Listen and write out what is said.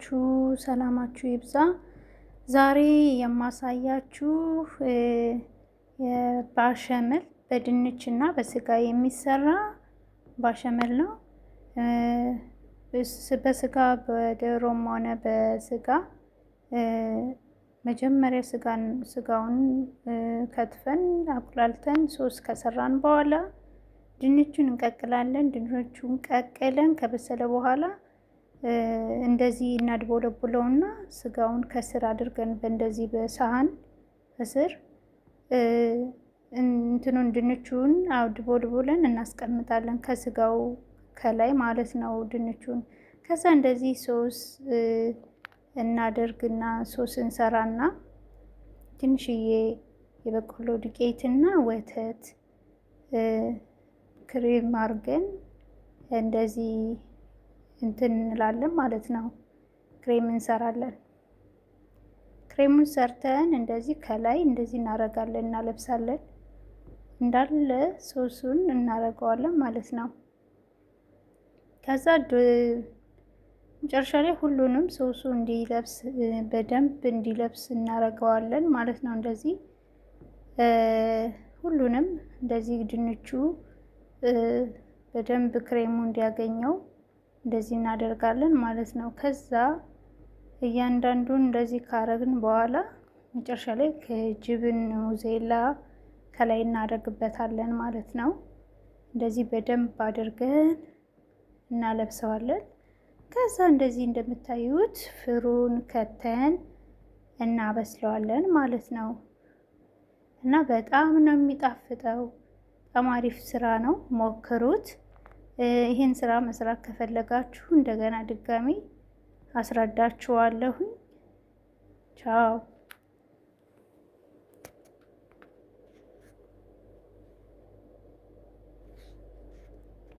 ናችሁ? ሰላማችሁ ይብዛ። ዛሬ የማሳያችሁ የባሸመል በድንች እና በስጋ የሚሰራ ባሸመል ነው። በስጋ በዶሮም ሆነ በስጋ መጀመሪያ ስጋውን ከትፈን አቁላልተን ሶስ ከሰራን በኋላ ድንቹን እንቀቅላለን። ድንቹን ቀቅለን ከበሰለ በኋላ እንደዚህ እናድቦለቡለውና ስጋውን ከስር አድርገን በእንደዚህ በሳህን ከስር እንትኑን ድንቹን አድቦልቡለን እናስቀምጣለን። ከስጋው ከላይ ማለት ነው ድንቹን። ከዛ እንደዚህ ሶስ እናደርግና ሶስ እንሰራና ትንሽዬ የበቆሎ ዱቄትና ወተት ክሬም አድርገን እንደዚህ እንትን እንላለን ማለት ነው። ክሬም እንሰራለን። ክሬሙን ሰርተን እንደዚህ ከላይ እንደዚህ እናደርጋለን፣ እናለብሳለን። እንዳለ ሶሱን እናደርገዋለን ማለት ነው። ከዛ መጨረሻ ላይ ሁሉንም ሶሱ እንዲለብስ በደንብ እንዲለብስ እናደርገዋለን ማለት ነው። እንደዚህ ሁሉንም እንደዚህ ድንቹ በደንብ ክሬሙ እንዲያገኘው እንደዚህ እናደርጋለን ማለት ነው። ከዛ እያንዳንዱን እንደዚህ ካረግን በኋላ መጨረሻ ላይ ከ جبن موزاريلا ከላይ እናደርግበታለን ማለት ነው። እንደዚህ በደንብ አድርገን እናለብሰዋለን። ከዛ እንደዚህ እንደምታዩት فرن ከተን እናበስለዋለን ማለት ነው። እና በጣም ነው የሚጣፍጠው። በጣም አሪፍ ስራ ነው፣ ሞክሩት። ይህን ስራ መስራት ከፈለጋችሁ እንደገና ድጋሚ አስረዳችኋለሁኝ። ቻው።